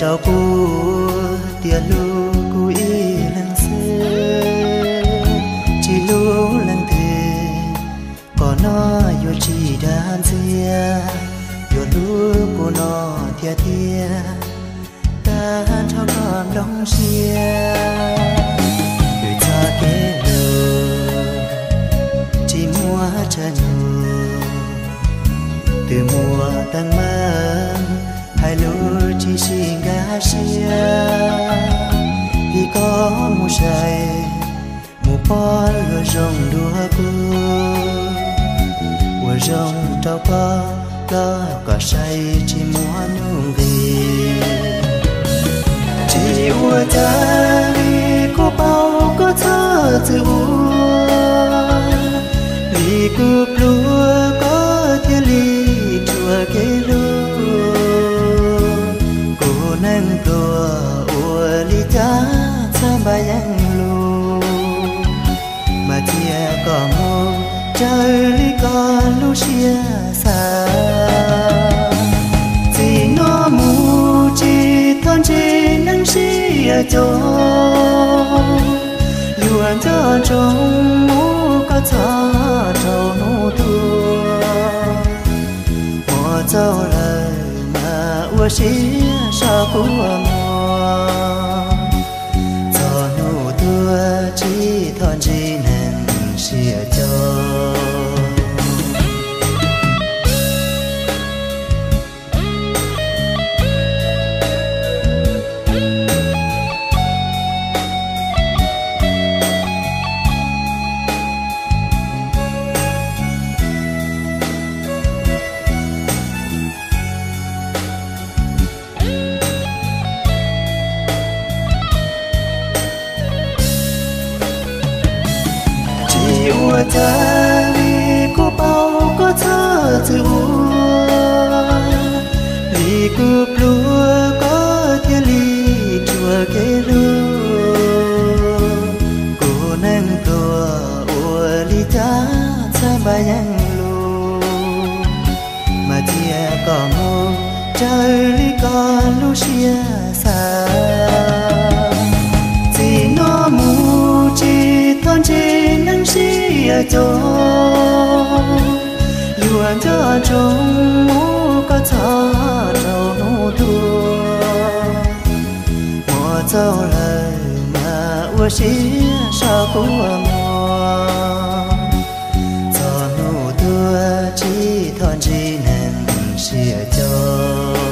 Tau kuv tias hlub kuv ib leeg xwb, tsis hlub leej twg, qhov no yuav tsis dag ntxias, yuav hlub kuv no thiab tiag, tag nrho koj nplooj siab. Lwm txoj kev hlub tsis muaj tshav ntuj, twb muaj teeb meem, hais lus tsis sib nkag siab. Vim koj mus saib, mus pom luag zoo dua kuv, ua zoo rau koj, los koj saib tsis muaj nuj nqis. Tsis ua cas li, kuv paub koj txhob txwm ua, vim kuv pluag koj thiaj li ruam kev hlub. Kuv neeg pluag ua li cas txhawj npaj yeej lus, mas cia koj mus raws li koj lub siab xav. Txij no mus tsis txhob ntseeg neeg siab cog, yuav nco ntsoov mus koj txhob rau hnub tuag. Hmo txaus lawm mas ua siab so kua muag, txog hnub tuag tsis txhob ntseeg neeg siab cog. Tsis ua cas li, kuv paub koj txhob txwm ua, vim kuv pluag koj thiaj li ruam kev hlub. Kuv neeg pluag ua li cas txhawj npaj yeej lus, mas cia koj mus raws li koj lub siab xav. Txij no mus tsis txhob ntseeg neeg siab cog, yuav nco ntsoov mus koj txhob rau hnub tuag. Hmo txaus lawm mas ua siab so kua muag, txog hnub tuag tsis txhob ntseeg neeg siab cog.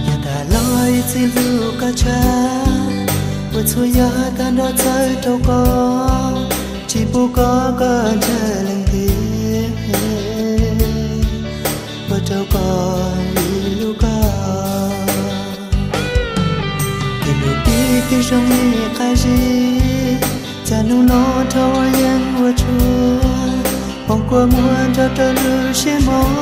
Yog tas los ib txwm hlub koj tshaj, ua txhua yam tag nrho txhawb rau koj, tsis pub koj koj ntshaw leej twg, ua rau koj hlub koj. Tus hlub pib twb zoo li qab zib, cas hnub no rau yeej ua tshua, poob kua muag nrog rau lub siab mos.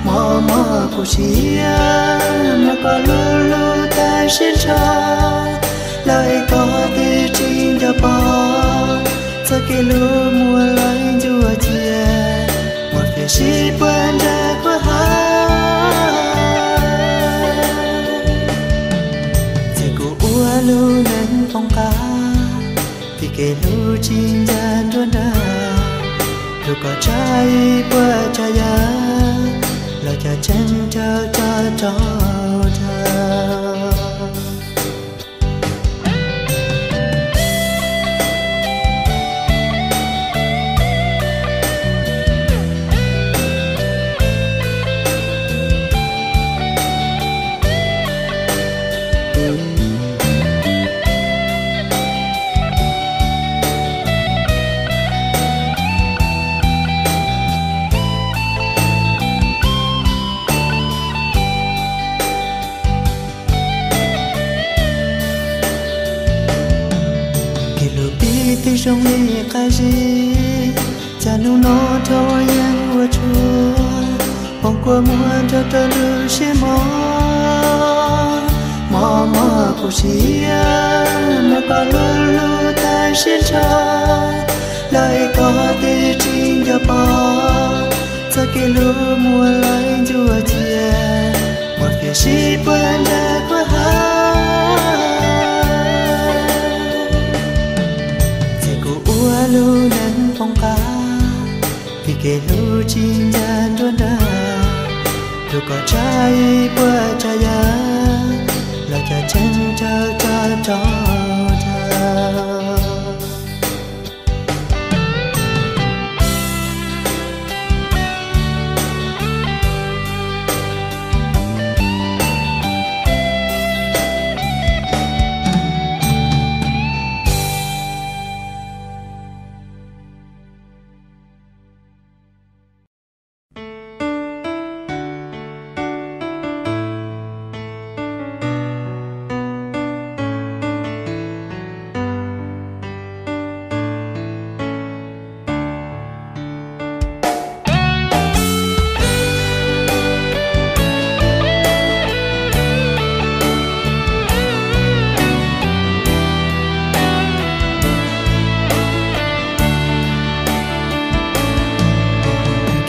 Mos mos kuv siab, mas koj lub lub tag sib ntsho, los es koj twb tsis nco pom, txoj kev hlub muaj lawv ncuav cia, muaj fias sib puag nram koj hav. Txij kuv ua lub neej poob qab, vim kev hlub tsis ncaj nruab nrag, hlub koj tshaj ib puas tsav yam, los cov tseeb rau tso rau dhau. Ib zoo li qab zib, cas hnub no rau yeej ua tshua, foom kua muag nrog rau lub siab mos. Mos mos kuv siab, mas koj hlub hlub tag siab ntsho, lawv ib tog twb tsis nco pom, txoj kev hlub muaj lawv ncuav cia, muaj fias sib puag nram qab hav. Txij kuv ua lub neej poob qab, vim kev hlub tsis ncaj nruab nrag, hlub kom tshaib ib puas tsav yam, los cas tseem tsawg tsawg rau dag.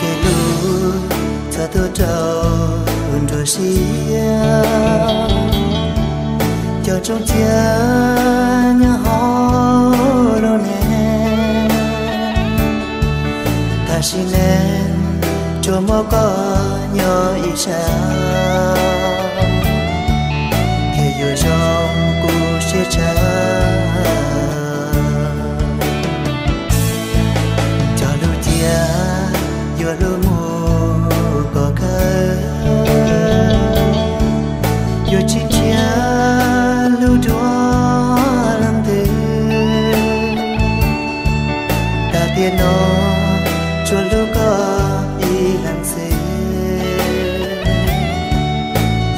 Kev hlub txog tuaj rau nruab siab, cov tsoom cia nyob hauv lub neej. Tam sim neej tsuas muaj koj nyob ib sab, thiaj yuav zoo kuv siab tshaj. Cov lub ciaj yuav luag mus kom kawg, yuav tsis nrhiav hlub dua leej twg. Tag tiam no tsuas hlub koj ib leeg xwb,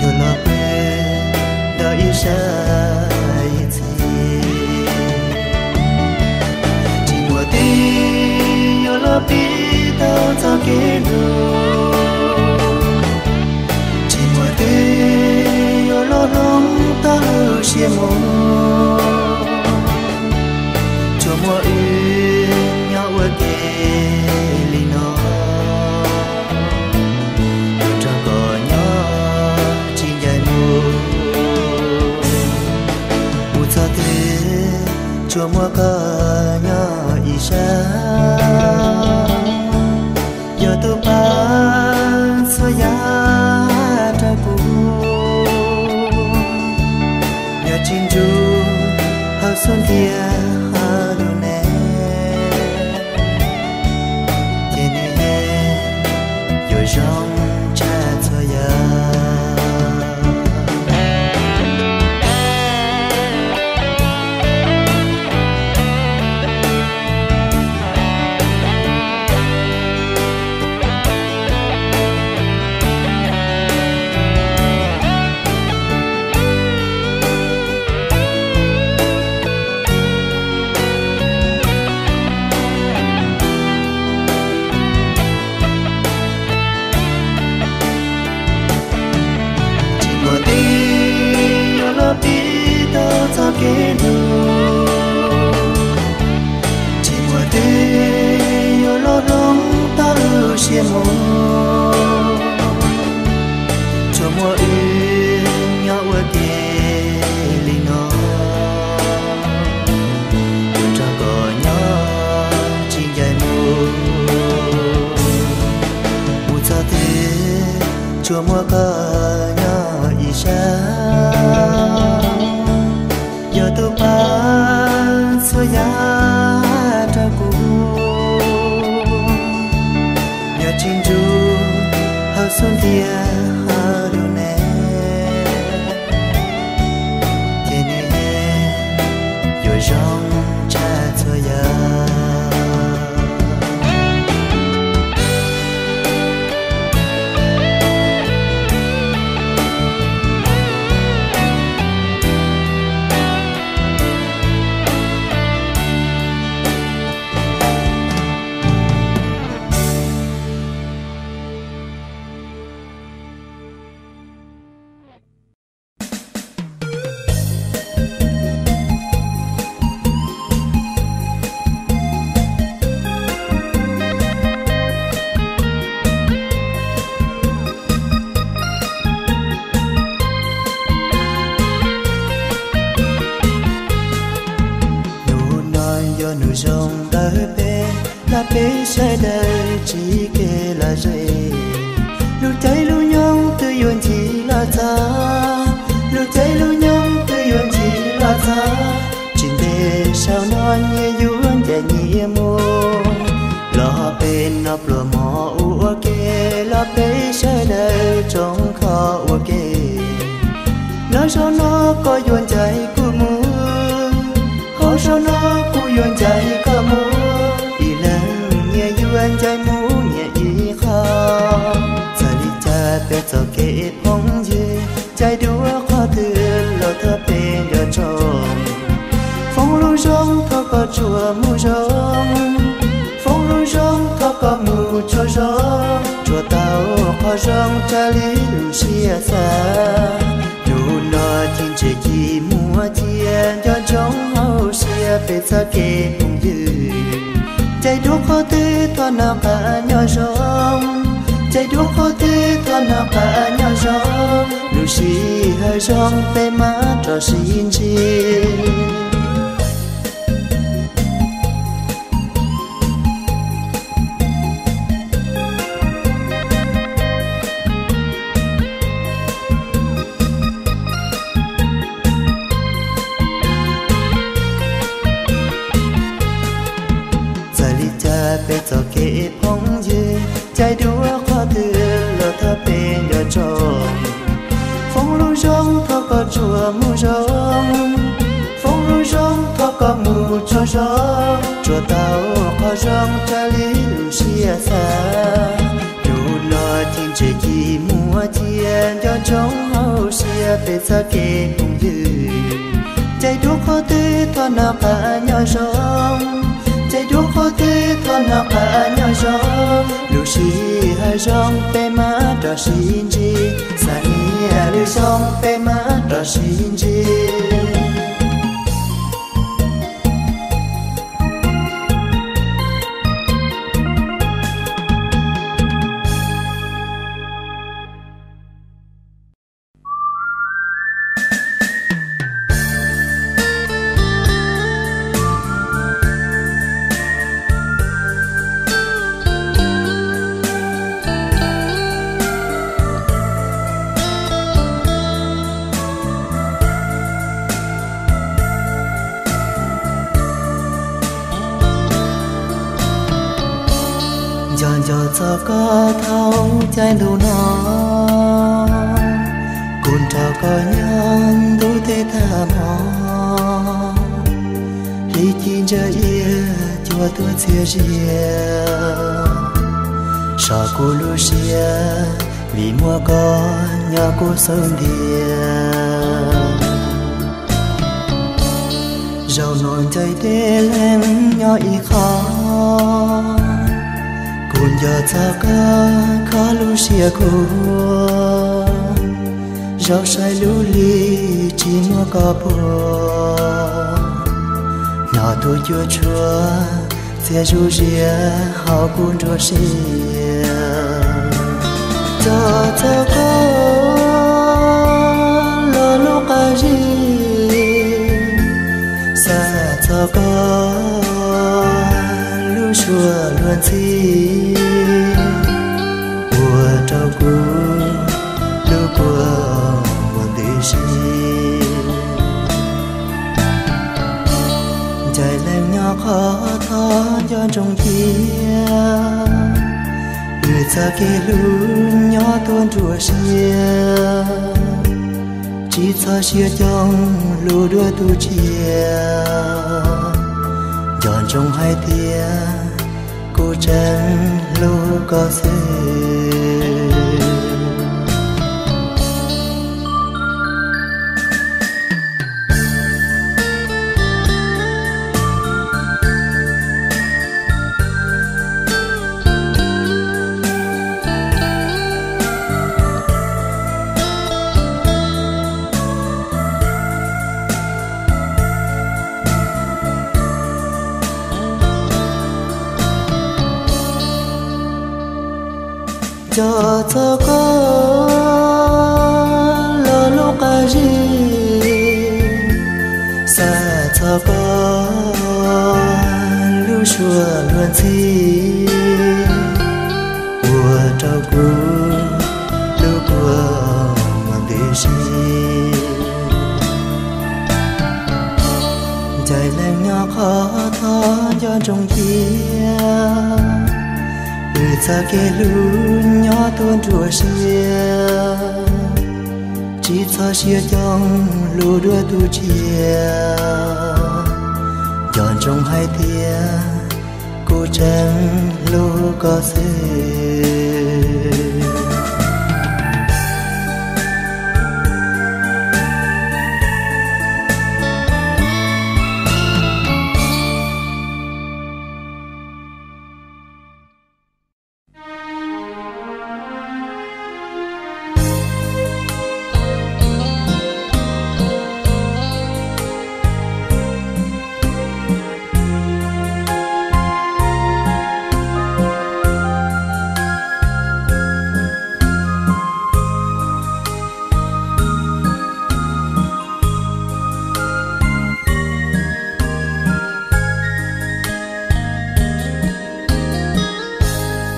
yuav los pw nrog ib sab ib txhis. Tsis muaj twg yuav los pib tau txoj kev hlub, tsis muaj twg yuav los hloov tau lub siab mos. Tsuas muaj wb nyob ua ke li no, ua rau koj nyob tsis ncaim mus. Mus txog twg tsuas muaj koj nyob ib sab, yog tus pab txhua yam rau kuv. Yog tsis nrug hauv xub ntiag hauv lub neej, ces nws yeej yuav zoo tshaj txhua yam. Tsis muaj twg yuav los pib tau txoj kev hlub, tsis muaj twg yuav los hloov tau lub siab mos. Tsuas muaj wb nyob ua ke li no, ua rau koj nyob tsis ncaim mus. Mus txog twg tsuas muaj koj nyob ib sab, yog tus pab txhua yam rau kuv. Yog tsis nrug Nus zoo ntawm peb, lam peb sawv daws tsis kev lom zem. Lub caij lub nyoog twb yuav ncig los txog, lub caij lub nyoog twb yuav ncig los txog. Tsis ntev saum no nyias yuav ncaim nyias mus, los pem no pluas mos ua ke, los peb sawv daws tsoo kho ua ke. Nyob zaum no koj yuav ncaim kuv mus, ho zaum no kuv yuav ncaim koj mus, ib leeg nyias yuav ncaim mus nyias ib qho. Txawm li cas peb txoj kev phooj ywg, caij dua qhov twg los thov peb nco ntsoov. Foom lus zoo thov koj tsuas mus zoo, foom lus zoo thov koj mus tsuas zoo, tsuas tau qhov zoo raws li lub siab xav. Hnub no ci ntses ci muaj cia, nco ntsoov hauv siab peb txoj kev phooj ywg. Caij dua qhov twg thov noj qab nyob zoo, caij dua qhov twg thov noj qab nyob zoo, lub sij hawm zoo peb mam rov sib ntsib. Txawm li cas peb txoj kev phooj ywg, caij dua qhov twg los thov peb nco ntsoov. Foom lus zoo thov koj tsuas mus zoo, foom lus zoo thov koj mus tsuas zoo, tsuas tau qhov zoo raws li lub siab xav. Hnub no ci ntses ci muaj cia, nco ntsoov hauv siab peb txoj kev phooj ywg. Caij dua qhov twg thov noj qab nyob zoo, caij dua qhov twg thov noj qab nyob zoo, lub sij hawm zoo peb mam rov sib ntsib, xav niam lwm xyoo peb mam rov sib ntsib. Nco nco txog koj thaum caij ntuj no, kuv nrog koj nyob ntuj teb tag hmo. Hli ci ntsa iab cuag tuaj txias zias, so kuv lub siab vim muaj koj nyob kuv xub ntiag. Zaum no ncaim deb leeg nyob ib qho, kuv nco txog koj khov lub siab kuv, zaum saib lub hli tsis muaj koj puag, hnov tus cuab tshuam txias zuj zias hauv kuv nruab siab. Nco txog koj los lub qab zib, xav txog koj lub suab luag ntxhi, ua rau kuv lub kua muag ntws si. Ncaim leej nyob qhov thov nco ntsoov thiab, wb txoj kev hlub nyob tuaj nruab siab, tsis txhob siab coob lub duab tu tsiaj, nco ntsoov hais tias kuv tseem hlub koj xwb. Nco txog koj los lub qab zib, xav txog koj Suab luag ntxhi ua rau kuv hlub kua muag ntws si. Ncaim leej nyob qhov thov nco ntsoov tias wb txoj kev hlub nyob tuaj nruab siab. Tsis txhob siab coob hlub dua tus tshiab, nco ntsoov hais tias kuv tseem hlub koj xwb.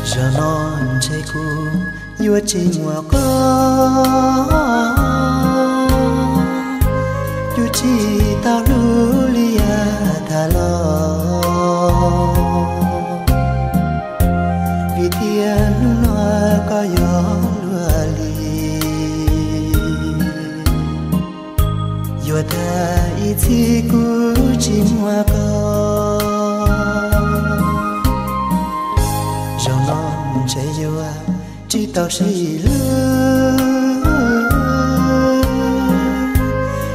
Zaum no ntshe kuv yuav tsis muaj koj, yuav tsis tau hlub li yav tas los, vim tias hnub no koj yuav luag li. Yuav tag ib txhis kuv tsis muaj koj, zaum no ntshe yuav tsis tau sib hlub,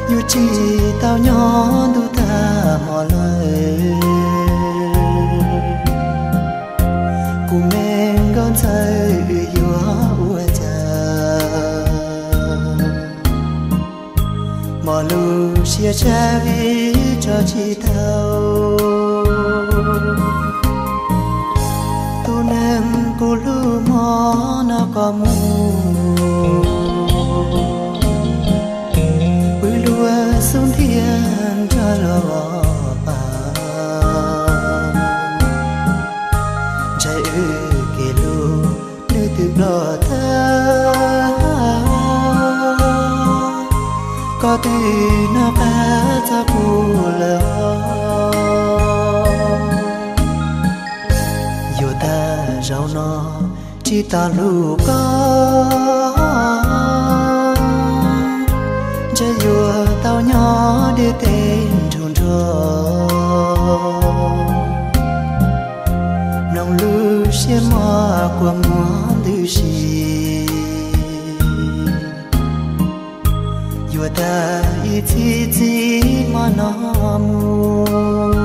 yuav tsis tau nyob ntuj tag hmo lawm. Kuv me nkauj ntxawm, wb yuav ua cas? Mos lub siab tshaj vim tso tsis tau tus neeg kuv hlub hmo no koj mus. Pw luag xub ntiag nrog luag pam, ntshai wb kev hlub nws twb ploj tag. Koj twb noj qab txog kuv lawm. Yuav tag zaum no tsis tau hlub koj, ntshe yuav tau nyob deb tes nrug nrog. Mloog lub siab mos kua muag ntws si, yuav tag ib txhis txij hmo no mus.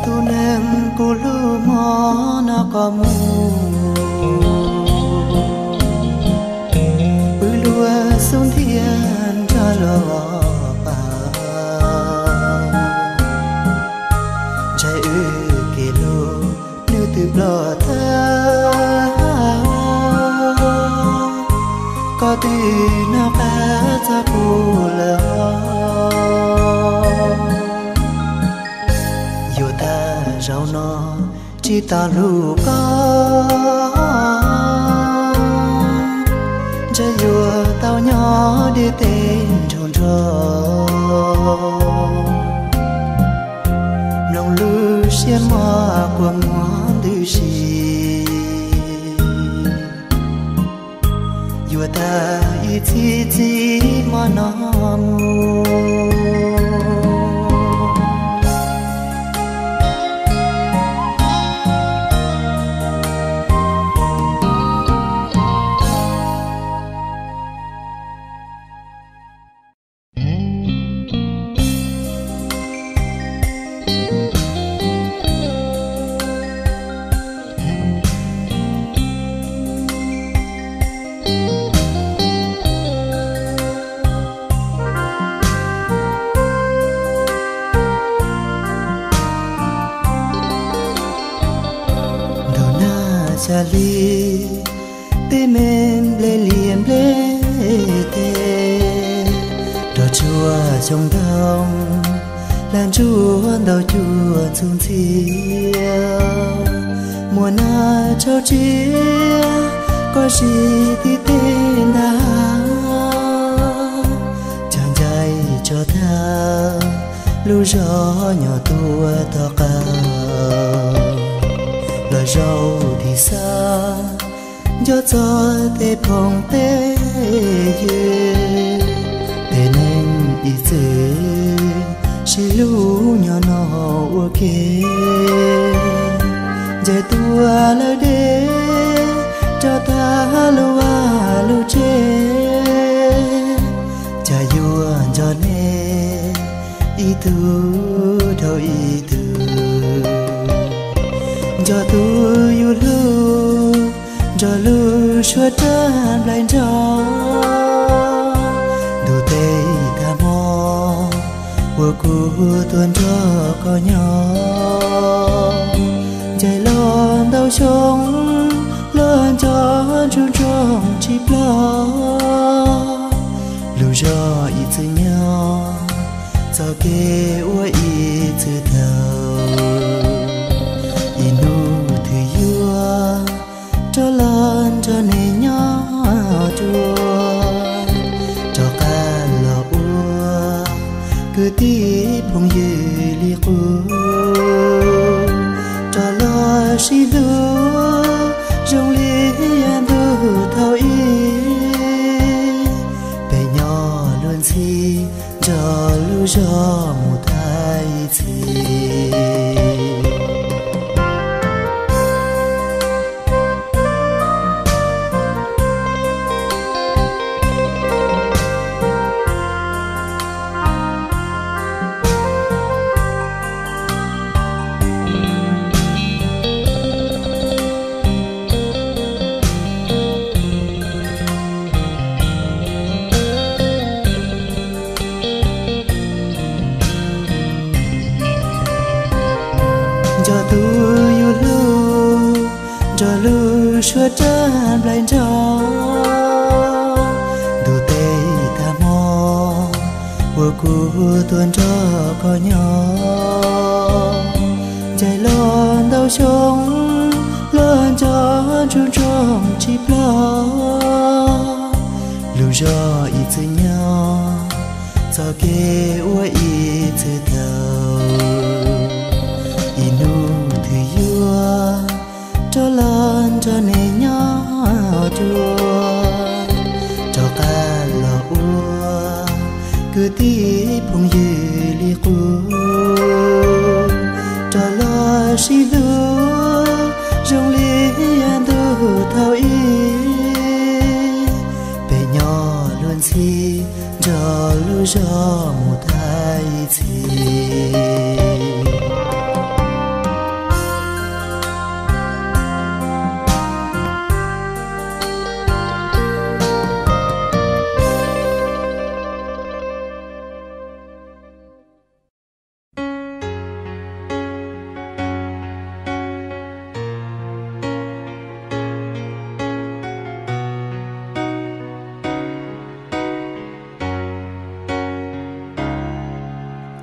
Tus neeg kuv hlub hmo no koj mus, pw luag xub ntiag nrog luag pam, ntshai wb kev hlub nws twb ploj tag. Koj twb noj qab txog kuv lawm. Yuav tag zaum no tsis tau hlub koj, ntshe yuav tau nyob deb tes nrug nrog. Mloog lub siab mos kua muag ntws si, yuav tag ib txhis txij hmo no mus. Yog li tej me nplej liaj nplej teb, nrog tsuag xyoo ntoo, lag ntsuag ntau cuag txuj ntxhiab, muaj nag tsaus tsiaj koj siv tim tej ntag, cog ncaim tso tag lub zog nyob tuaj tom qab, los zaum tiv xab nco txog tej phooj tej ywg, tej neeg ib txwm sib hlub nyob no ua ke, ncaim tuaj lawm deb rau tag lub vaj lub tsev, cas yuav nco nej ib tug dhau ib tug, nco tus yus hlub nrog lub suab rab nplaim nrog, ntuj teb tag hmo uas kuv tuaj nrog koj nyob, ncaim los ntau xyoo los nco ntsuj ntsoog tsis ploj, lub zog ib txwm nyob txoj kev ua ib txwm tau, ib hnub twg yuav rov los nrog nej nyob dua, rov qab los ua kwv tij phooj ywg li qub, rov los sib hlub zoo li yav ntuj thaum ub, peb nyob luag ntxhi nrog lub zog mus tag ib txhis. Nco tus yus hlub nrog lub suab rab nplaim nrog, ntuj teb tag hmo uas kuv tuaj nrog koj nyob, ncaim los ntau xyoo los nco ntsuj ntsoog tsis ploj, lub zog ib txwm nyob txoj kev ua ib txwm tau, ib hnub twg yuav rov los nrog nej nyob dua, rov qab los ua kwv tij phooj ywg li qub, rov los sib hlub zoo li yav ntuj thaum ub, peb nyob luag ntxhi nrog lub zog mus tag ib txhis.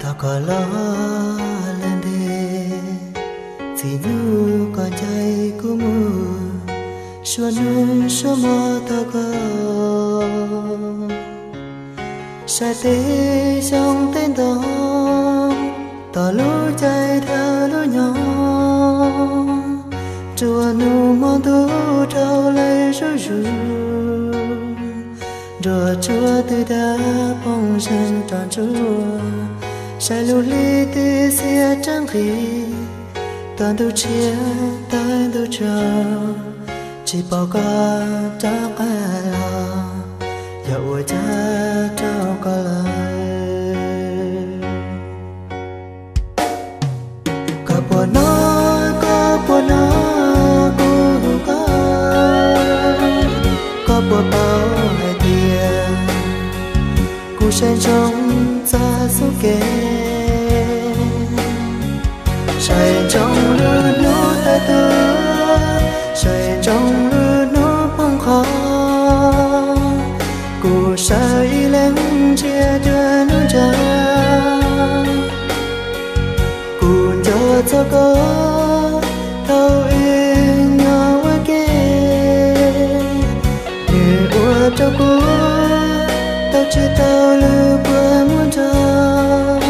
Thov koj los lawm ntev, txij hnub koj ncaim kuv mus, suab hnub suab hmo thov koj saib tej xyoo tej ntoo, tos lub caij dhau lub nyoog, nruab hnub hmo ntuj dhau lawm zuj zus, nruab hnub twb dag poob zeeg rau ntsuab, saib lub hli twb xiab rab nqhis, tos ntuj tshiab tawg ntuj tsaus, tsis pom koj rov qab los, yog ua cas rau koj lawm. Koj puas hnov, koj puas hnov kuv hu koj, koj puas paub hais tias kuv saib ntsoov txoj xub kev, saib ntsoov lub hnub tawg tuag, Saib ntsoov lub hnub poob qho, kuv sawv ib leeg ntsiag dua hnub ntsag. Kuv nco txog koj thaum wb nyob ua ke, nws ua rau kuv tau tsis tau lub kua muag nrog.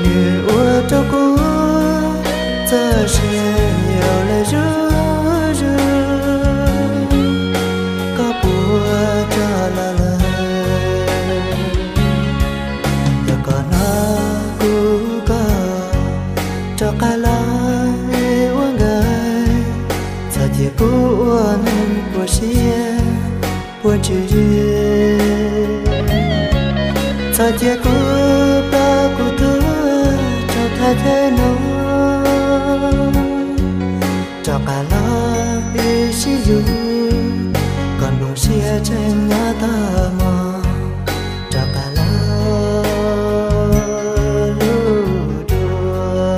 Nws ua rau kuv txoj sia yau lawm zuj zus. Koj puas rov los lawm? Yog koj hnov kuv koj, rov qab los wb ua nkaus. Txhob cia kuv ua neeg puas siab puas ntsws, txhob cia kuv pab kuv tuag rau thaj chaw no. Rov qab los wb sib hlub, kom nplooj siab tseem nyob tag hmo. Rov qab los lub dua.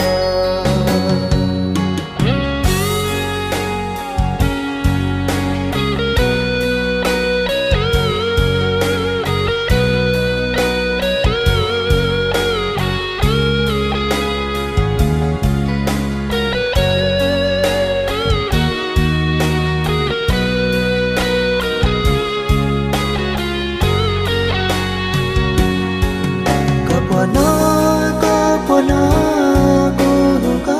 Koj puas hnov, koj puas hnov kuv hu koj?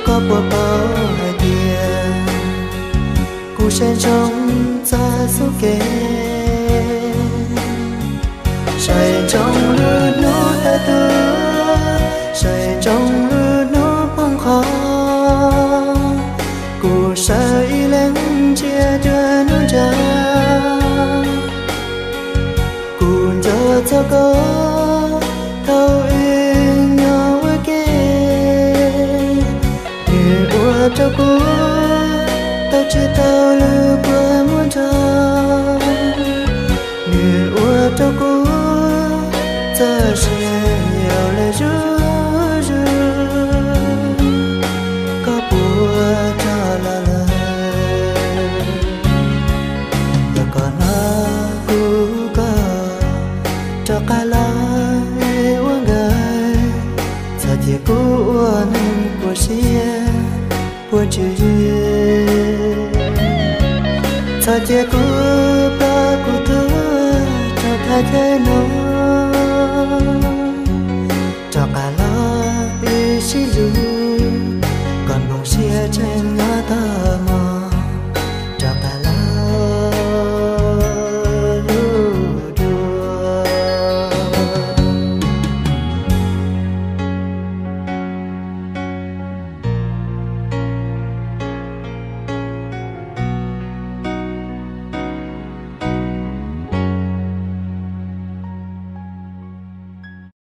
Koj puas paub hais tias kuv saib ntsoov txoj xub kev? Saib ntsoov lub hnub tawm tuaj, saib ntsoov lub hnub poob qho. Kuv sawv ib leeg ntsiag dua hnub ntsag. Kuv nco txog koj thaum wb nyob ua ke, nws ua rau kuv tau tsis tau lub kua muag nrog. Nws ua rau kuv txoj sia yau lawm zuj zus. Koj puas rov los lawm? Yog koj hnov kuv koj, rov qab los wb ua nkaus. Txhob cia kuv ua neeg puas siab puas ntsws, txhob cia kuv pab kuv tuag rau thaj chaw no. Rov qab los wb sib hlub,